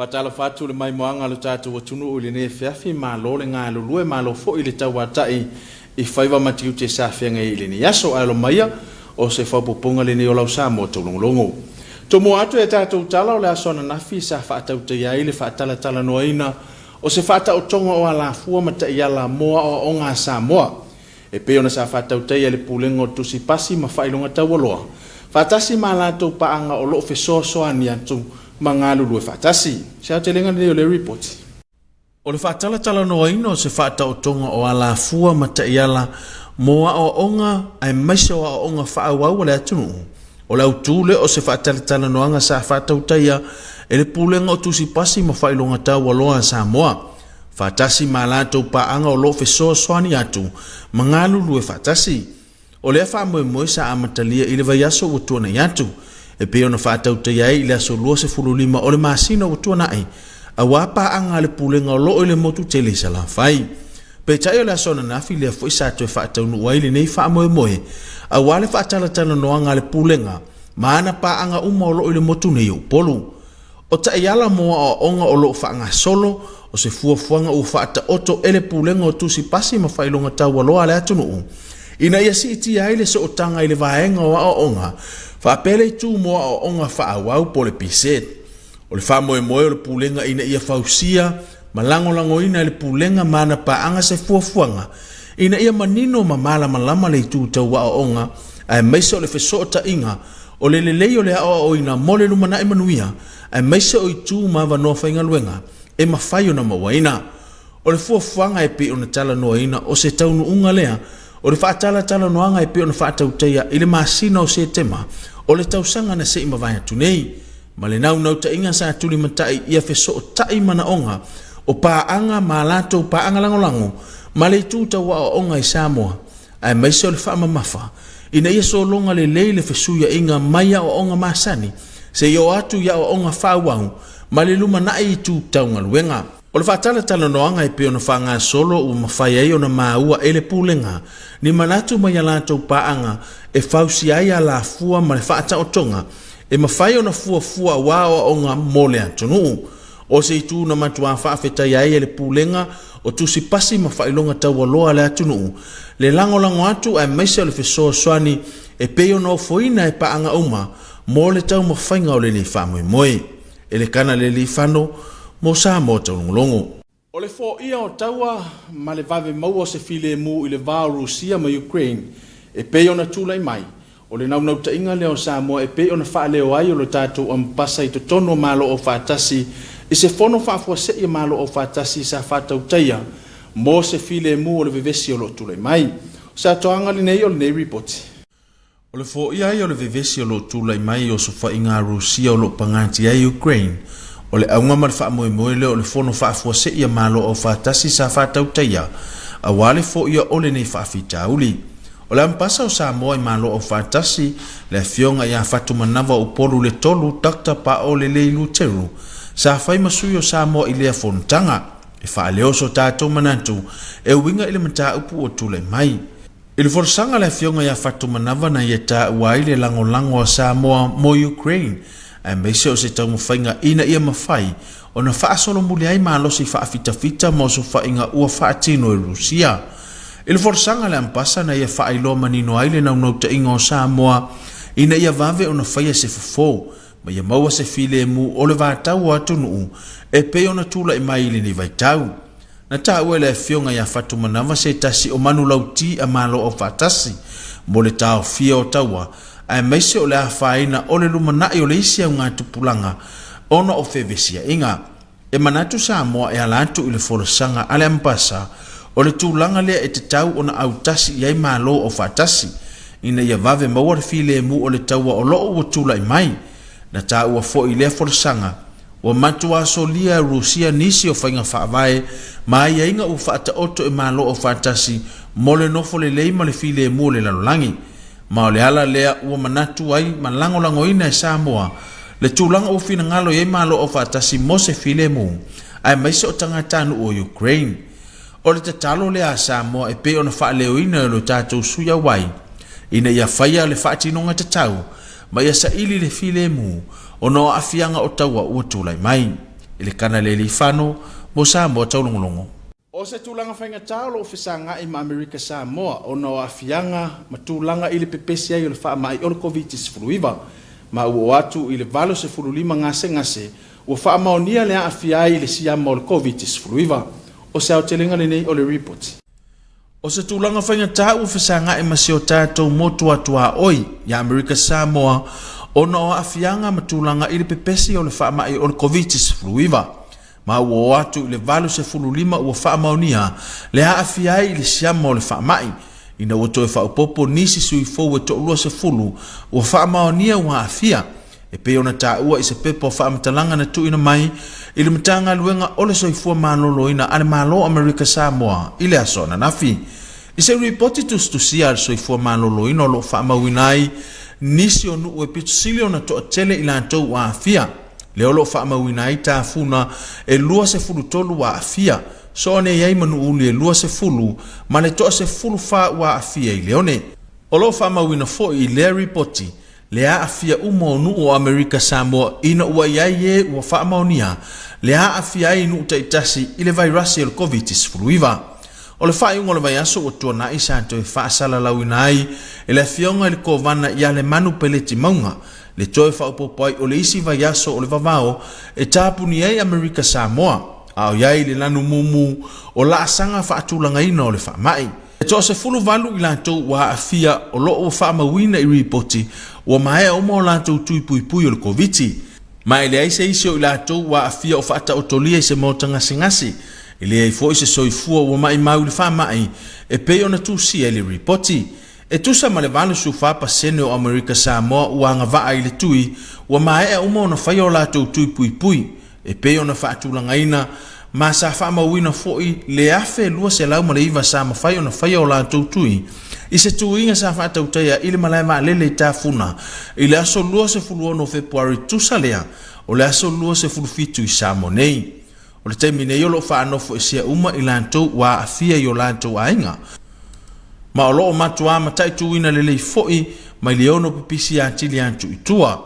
Faatalofa atu le maimoaga a lo tatou atunuu i lenei afiafi, malo le galulue, malo foi le tauatai i faiva ma tiute sa feagai ai i lenei aso. Ae alo maia, o se faaopoopoga lenei o lau Samoa taulogologo. Tomua atu e a tatou tala o le aso ananafi sa faatautaia ai le faatalatalanoaina o se faataotoga o alafua ma taiala mo aoaoga a Samoa e pei ona sa faatautaia e le Pulega o Tusi Pasi ma Faailoga Taualoa faatasi ma a latou paaga o lo o fesoasoani atu ma galulue faatasi. Se aotelega lenei o lea Lipoti. O le faatalatalanoaina o se faataotoga o alafua ma taiala mo aoaoga aemaise o aoaoga faaauau a le atunuu, o le autu lea o se faatalatalanoaga sa faatautaia e le Pulega o Tusi Pasi ma Faailoga Taualoa a Samoa, faatasi ma a latou paaga o lo o fesoasoani atu ma galulue faatasi. O lea faamoemoe sa amatalia i le vaiaso ua tuanai atu, e pei ona faatautaia ai i le aso 25 o le masina ua tuanai, aua paaga a le Pulega o lo o i le motu tele i Salafai. Peitai o le aso ananafi lea foi sa toe faataunuu ai lenei faamoemoe, aua le faatalatalanoaga a le Pulega ma ana paaga uma o lo o i le motu nei o Upolu. O taiala mo aoaoga o lo o faagasolo, o se fuafuaga ua faataoto e le Pulega o Tusi Pasi ma Faailoga Taualoa a le atunuu, ina ia siitia ai le sootaga i le vaega o aoaoga faapea le itu mo aoaoga faaauau po o le PSET. O le faamoemoe o le Pulega ina ia fausia ma lagolagoina e le Pulega ma ana paaga se fuafuaga ina ia manino ma malamalama le itu tau aoaoga aemaise o le fesootaiga O le lelei o le aoaoina mo le lumanai manuia aemaise o itu ma avanoa faigaluega e mafai ona mauaina. O le fuafuaga e pei ona talanoaina o se taunuuga lea o le faatalatalanoaga e pei ona faatautaia i le masina o Setema o le tausaga na se i mavae atu nei, ma le naunautaiga sa tulimatai ia fesootai manaoga o paaga ma a latou paaga lagolago ma le itu tau aoaoga i Samoa aemaise o le faamamafa ina ia sologa lelei le fesuiaiga mai aoaoga masani seia oo atu i aoaoga faaauau ma le lumanai itu tau galuega. O le faatalatalanoaga e pei ona faagasolo ua mafai ai ona maua e le Pulega ni manatu mai a latou paaga e fausia ai alafua ma le faataotoga e mafai ona fuafua aua aoaoga mo le atunuu. O se itu na matuā faafetaia ai e le Pulega o Tusi Pasi ma Faailoga Taualoa a le atunuu le lagolago atu aemaise o le fesoasoani e pei ona ofoina e paaga uma mo le taumafaiga o lenei faamoemoe. Elekana Lealiifano mo Samoa Taulogologo. O le foia o taua ma le vave maua o se filemu i le va o Rusia ma Ukraine e pei ona tulai mai, O le naunautaiga lea o Samoa e pei ona faaleo ai o le tatou Amepasa i totonu o Malo Aufaatasi i se fono faafuasei a Malo Aufaatasi sa faatautaia mo se filemu o le vevesi o lo o tulai mai. O se atoaga lenei o lenei Ripoti. O le foia ai o le vevesi o lo o tulai mai i osofaiga a Rusia o lo o pagatia ai Ukraine, o le auga ma le faamoemoe lea o le fono faafuasei a Malo Aufaatasi sa faatautaia aua le foia o lenei faafitauli. O le Amepasa o Samoa i Malo Aufaatasi, le Afioga ia Fatumanava Upolu Letolu Doctor Paolelei Luteru, sa fai ma sui o Samoa i lea fonotaga, e faaleo so tatou manatu e uiga i le mataupu ua tulai mai. I le folasaga a le Afioga ia Fatumanava na ia taua ai le lagolago a Samoa mo Ukraine, aemaise o se taumafaiga ina ia mafai ona faasolomuli ai malosi faafitafita ma osofaiga ua faatino e Rusia. I le folasaga a le Amepasa na ia faailoa manino ai le naunautaiga o Samoa ina ia vave ona faia se fofo ma ia maua se filemu o le vatau o atunuu e pei ona tulai mai i lenei vaitau. Na taua e le Afioga ia Fatumanava se tasi o manulauti a Malo Aufaatasi mo le taofia o taua aemaise o le afaina o le lumanai o le isi augatupulaga ona o fevesiaiga. E manatu Samoa e ala atu i le folasaga a le Amepasa o le tulaga lea e tatau ona autasi i ai Malo Aufaatasi ina ia vave maua le filemu o le taua o lo o ua tulai mai. Na taua foi i lea folasaga Ua matua solia e Rusia nisi o faiga faavae ma aiaiga ua faataoto e Malo Aufaatasi mo le nofo lelei ma le filemu o le lalolagi. Ma o le ala lea ua manatu ai ma lagolagoina e Samoa le tulaga ua finagalo i ai Malo Aufaatasi mo se filemu, aemaise o tagatanuu o Ukraine. O le tatalo lea a Samoa e pei ona faaleoina e lo tatou sui auai, ina ia faia le faatinoga tatau ma ia saili le filemu ona o aafiaga o taua ua tulai mai. Elekana Lealiifano mo Samoa Taulogologo. O se tulaga faigata o lo o fesagai ma Amerika Samoa ona o aafiaga ma tulaga i le pepesi ai o le faamai o le Koviti-19, ma ua oo atu i le 85 gasegase ua faamaonia le aafia ai i le siama o le Koviti-19. O se aotelega lenei o le Ripoti. O se tulaga faigata ua fesagai ma si o tatou motu atuaoi ia Amerika Samoa ona o aafiaga ma tulaga i le pepesi o le faamai o le Koviti-19, ma ua oo atu i le 85 ua faamaonia le aafia ai i le siama o le faamai, ina ua toe faaopoopo nisi sui fou e toalua sefulu ua faamaonia ua aafia, e pei ona taua i se pepa o faamatalaga na tuuina mai i le Matagaluega o le Soifua Maloloina a le Malo o Amerika Samoa i le aso ananafi. I se ripoti tusitusia a le Soifua Maloloina o lo o faamauina ai nisi o nuu e pito sili ona toatele i latou ua aafia, lea o lo o faamauina ai tafuna e 23 ua aafia, soa nei ai ma Nuuuli e 20 ma le toa 14 ua aafia i Leone. O lo o faamauina foi i lea ripoti le aafia uma o nuu o Amerika Samoa ina ua i ai e ua faamaonia le aafia ai i nuu taitasi i le vairasi o le Koviti-19. O le faaiuga o le vaiaso ua tuanai sa toe faasalalauina ai e le Afioga i le Kovana ia Lemanu Peleti Mauga le toe faaopoopo ai o le isi vaiaso o le vavao e tapuni ai Amerika Samoa a o i ai le lanumumu o laasaga faatulagaina o le faamai. E toa 18 i latou ua aafia o lo o ua faamauina i ripoti ua maea uma o latou tui puipui o le Koviti. Ma e leai se isi o i latou ua aafia o faataotolia i se maota gasegase. E leai foi se soifua ua maimau i le faamai e pei ona tusia i le ripoti. E tusa ma le 84% o Amerika Samoa ua agavaa i le tui ua maea uma ona faia o latou tui puipui e pei ona faatulagaina, ma sa faamauina foi le 1,209 sa mafai ona faia o latou tui i se tuiga sa faatautaia i le malae vaalele i Tafuna i le aso 26 o Fepuari tusa lea o le aso 27 i Samoa nei. O le taimi nei o lo o faanofoesea uma i latou ua aafia i o latou aiga, ma o lo o matuā mataituina lelei foi mai le ono pipisi atili atu i tua.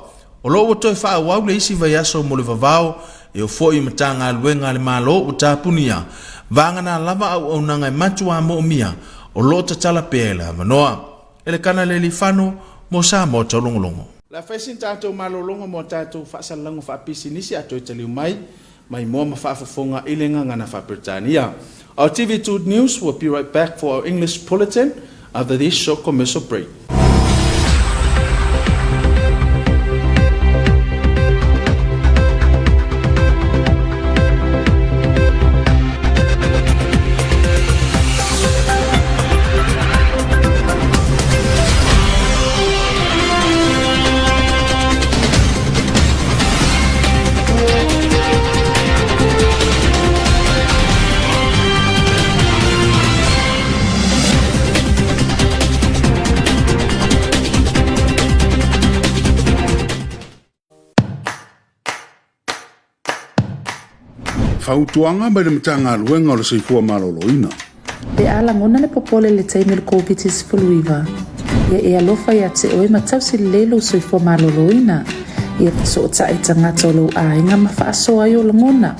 O lo o ua toe faaauau le isi vaiaso mo le vavao e o foi i Matagaluega a le Malo ua tapunia, vagana lava auaunaga e matuā moomia o lo o tatala pea i le avanoa. Elekana Lealifano mo Samoa Taulogologo. Le a fai sina tatou malologa mo a tatou faasalalauga faapisinisi a toe taliu mai, maimoa ma faafofoga i le gagana faa-Peretania. Our TV2 News will be right back for our English bulletin after this short commercial break. Fautuaga mai le Matagaluega o le Soifua Maloloina. Pe a lagona le popole i le taimi o le Koviti-19, ia e alofa ia te oe ma tausi lelei lou soifua maloloina. Ia fesootai i tagata o lou aiga ma faasoa ai ou lagona.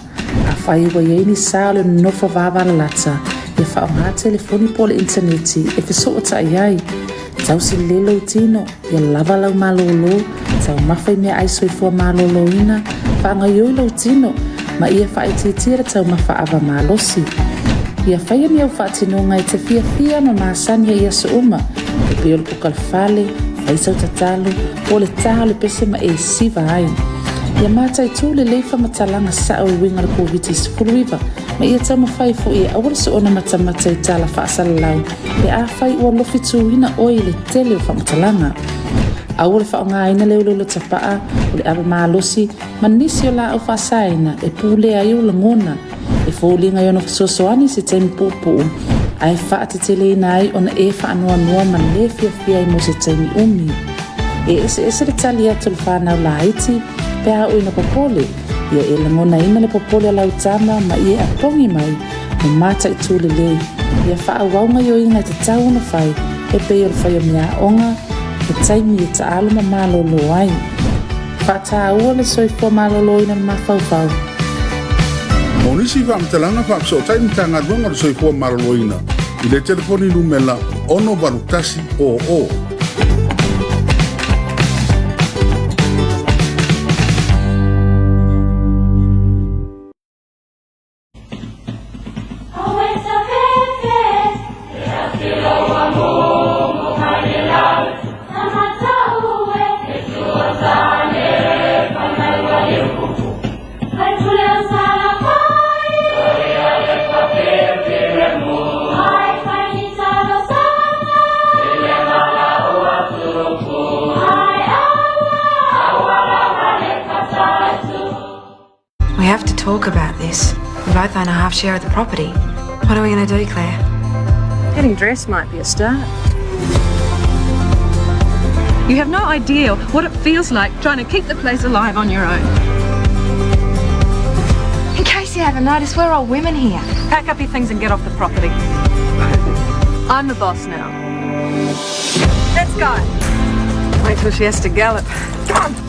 Afai ua i ai ni sa o le nonofo vavalalata, ia faaaoga telefoni po o le initaneti e fesootai ai. Tausi lelei lou tino, ia lava lau malōlō, taumafa i meaai soifua malōlōina, faagaoioi lou tino, ma ia faaitiitia le taumafa ava malosi. Ia faia ni au faatinoga e te fiafia ma masani ai i aso uma, e pei o le kuka le fale, fai sau tatalo, po o le tā o le pese ma e siva ai. Ia mataitū lelei faamatalaga sao e uiga le Koviti-19 ma ia taumafai foi e aua le soona matamata i tala faasalalau pe afai ua lofituina oe i le tele o faamatalaga. Aua le faaaogaina le uleule tapaa, o le ava malosi, ma nisi o laau faasaina e pulea ai ou lagona, e foliga i ona fesoasoani i se taimi puupuu, ae faateteleina ai ona e faanoanoa ma le fiafia ai mo se taimi umi. E eseese le tali atu a le fanau laiti pe a oo ina popole, ia e lagonaina le popole a lau tama ma ia e apogi mai ma mataitū lelei, ia faaauau gaioiga e tatau ona fai e pei o le fai o meaaoga, he taimi e taalo ma malōlō ai. Faataua le soifua malōlōina o le mafaufau. Mo nisi faamatalaga faafesootai Matagaluega o le Soifua Maloloina i le telefoni numela 68100. We have to talk about this. We both own a half share of the property. What are we going to do, Claire? Getting dressed might be a start. You have no idea what it feels like trying to keep the place alive on your own. In case you haven't noticed, we're all women here. Pack up your things and get off the property. I'm the boss now. Let's go. Wait till she has to gallop. Come on.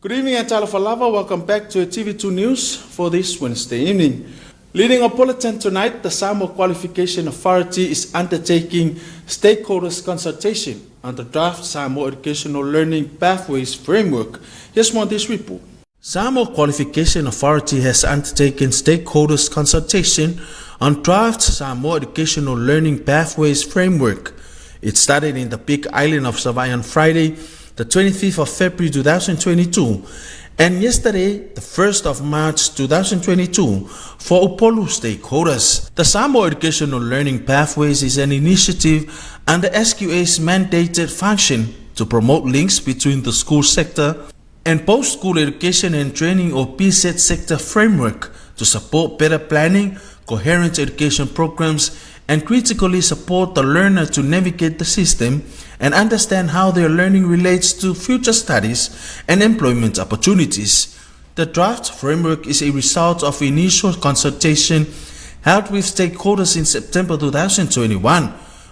Good evening and talofa lava. Welcome back to TV2 News for this Wednesday evening. Leading a bulletin tonight, the Samoa Qualification Authority is undertaking stakeholders consultation on the draft Samoa Educational Learning Pathways Framework. Here's more on this report. Samoa Qualification Authority has undertaken stakeholders consultation on draft Samoa Educational Learning Pathways Framework. It started in the big island of Savaii on Friday, the 25th of February 2022, and yesterday, the 1st of March 2022, for Upolu stakeholders. The Samoa Educational Learning Pathways is an initiative under SQA's mandated function to promote links between the school sector and post-school education and training or PSET sector framework to support better planning, coherent education programs, and critically support the learner to navigate the system and understand how their learning relates to future studies and employment opportunities. The draft framework is a result of initial consultation held with stakeholders in September 2021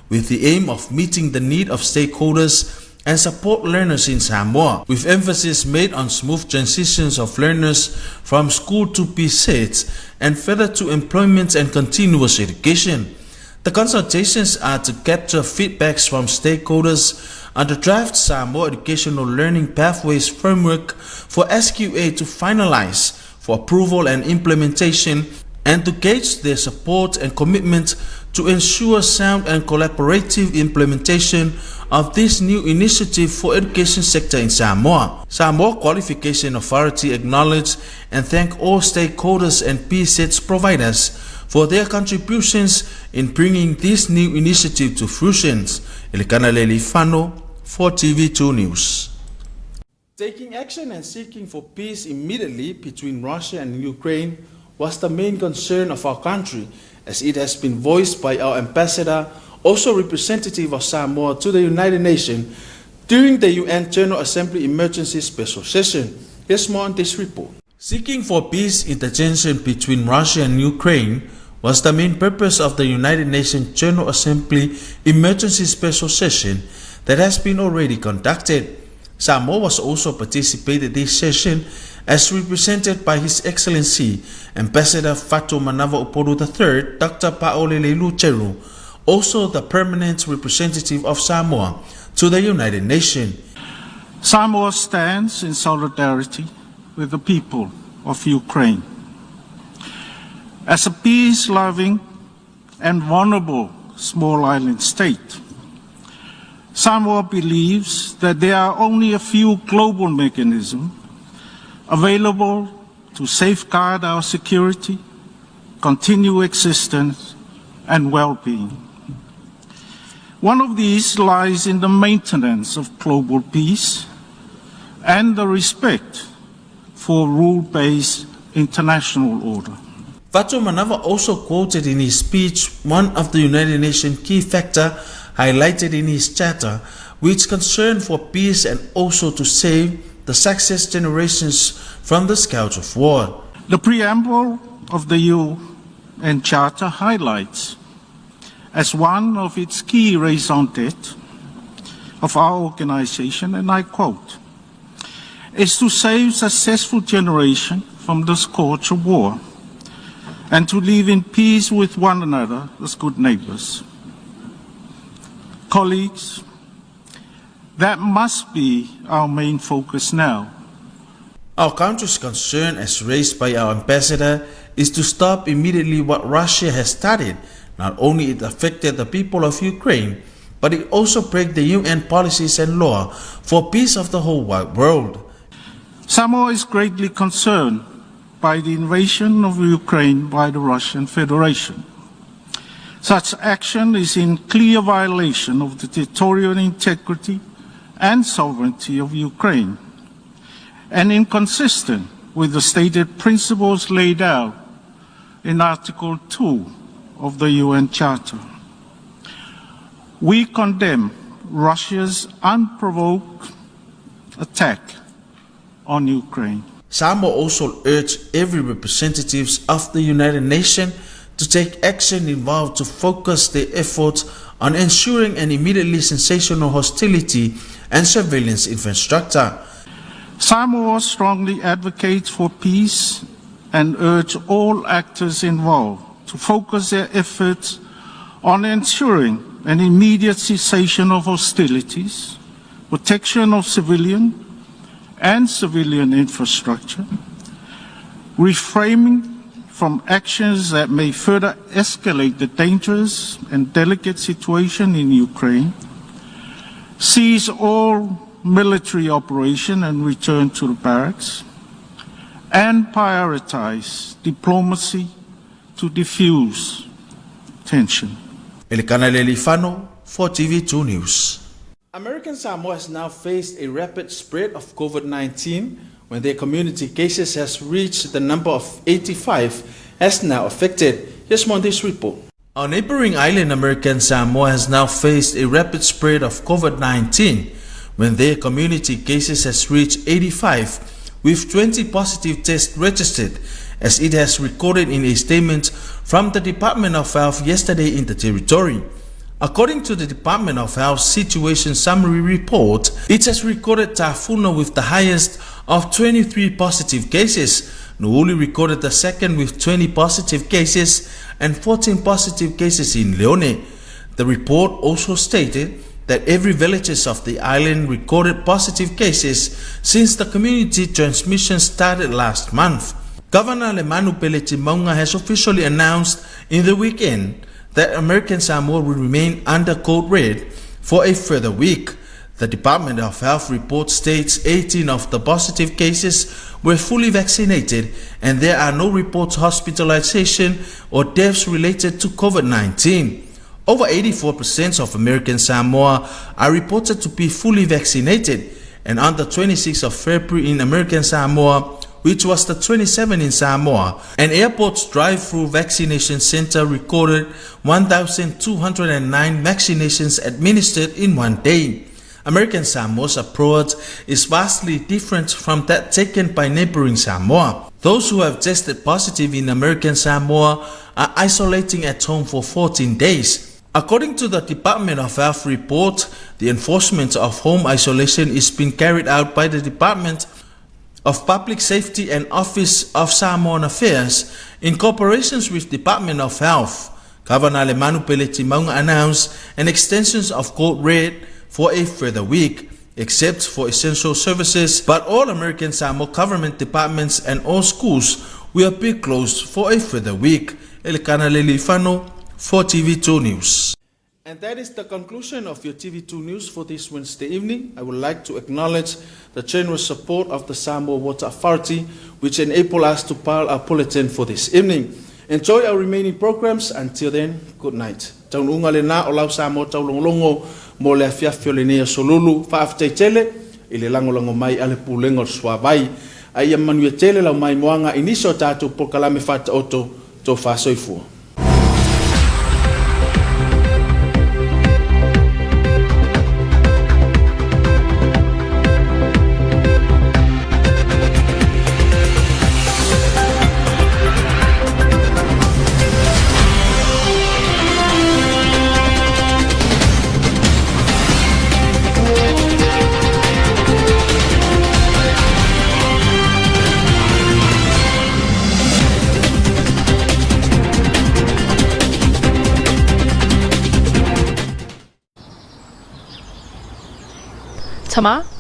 with the aim of meeting the need of stakeholders and support learners in Samoa, with emphasis made on smooth transitions of learners from school to PSET and further to employment and continuous education. The consultations are to capture feedbacks from stakeholders on the draft Samoa Educational Learning Pathways Framework for SQA to finalize for approval and implementation and to gauge their support and commitment to ensure sound and collaborative implementation of this new initiative for education sector in Samoa. Samoa Qualification Authority acknowledge and thank all stakeholders and PSETs providers for their contributions in bringing this new initiative to fruition. Elikana Lelifano for TV2 News. Taking action and seeking for peace immediately between Russia and Ukraine was the main concern of our country, as it has been voiced by our ambassador, also representative of Samoa to the United Nations, during the UN General Assembly Emergency Special Session. Here's more on this report. Seeking for peace in the tension between Russia and Ukraine was the main purpose of the United Nations General Assembly Emergency Special Session that has been already conducted. Samoa was also participated this session as represented by His Excellency Ambassador Fatumanava Upolu III, Dr. Paolele Lucheru, also the permanent representative of Samoa to the United Nations. Samoa stands in solidarity with the people of Ukraine. As a peace loving and vulnerable small island state, Samoa believes that there are only a few global mechanisms available to safeguard our security, continue existence, and well being. One of these lies in the maintenance of global peace and the respect for rule based international order. Fatumanava also quoted in his speech one of the United Nations key factor highlighted in his charter, which concern for peace and also to save the success generations from the scourge of war. The preamble of the UN Charter highlights as one of its key raison d'etre of our organization, and I quote, is to save successful generation from the scourge of war and to live in peace with one another as good neighbors. Colleagues, that must be our main focus now. Our country's concern, as raised by our ambassador, is to stop immediately what Russia has started. Not only it affected the people of Ukraine, but it also break the UN policies and law for peace of the whole wide world. Samoa is greatly concerned by the invasion of Ukraine by the Russian Federation. Such action is in clear violation of the territorial integrity and sovereignty of Ukraine and inconsistent with the stated principles laid out in Article 2 of the UN Charter. We condemn Russia's unprovoked attack on Ukraine. Samoa also urged every representatives of the United Nations to take action involved to focus their efforts on ensuring an immediately sensational hostility and surveillance infrastructure. Samoa strongly advocates for peace and urge all actors involved to focus their efforts on ensuring an immediate cessation of hostilities, protection of civilian and civilian infrastructure, reframing from actions that may further escalate the dangerous and delicate situation in Ukraine, cease all military operation and return to the barracks, and prioritize diplomacy to diffuse tension. Elikana Lelifano for TV2 News. American Samoa has now faced a rapid spread of COVID-19 when their community cases has reached the number of 85 as now affected. Here's more on this report. Our neighboring island, American Samoa, has now faced a rapid spread of COVID-19 when their community cases has reached 85 with 20 positive tests registered, as it has recorded in a statement from the Department of Health yesterday in the territory. According to the Department of Health Situation Summary Report, it has recorded Tafuna with the highest of 23 positive cases. Nuuuli recorded the second with 20 positive cases and 14 positive cases in Leone. The report also stated that every villages of the island recorded positive cases since the community transmission started last month. Governor Lemanu Pele has officially announced in the weekend that American Samoa will remain under code red for a further week. The Department of Health report states 18 of the positive cases were fully vaccinated and there are no reports hospitalization or deaths related to COVID-19. Over 84% of American Samoa are reported to be fully vaccinated, and on the 26th of February in American Samoa, which was the 27 in Samoa, an airport's drive-through vaccination center recorded 1,209 vaccinations administered in one day. American Samoa's approach is vastly different from that taken by neighboring Samoa. Those who have tested positive in American Samoa are isolating at home for 14 days. According to the Department of Health report, the enforcement of home isolation is being carried out by the Department of Public Safety and Office of Samoan Affairs in cooperation with Department of Health. Governor Lemanu Peleti announced an extension of code red for a further week, except for essential services, but all American Samoa government departments and all schools will be closed for a further week. Elikana Lelifano for TV2 News. And that is the conclusion of your TV2 News for this Wednesday evening. I would like to acknowledge the generous support of the Samoa Water Authority, which enabled us to file our bulletin for this evening. Enjoy our remaining programs. Until then, good night. Taunuuga lena o lau Samoa taulogologo mo le afiafi o lenei aso lulu. Faafetai tele i le lagolago mai a le Pulega o le Suavai. A ia manuia tele lau maimoaga i nisi o tatou polokalame faataoto tofa soifua. Tama.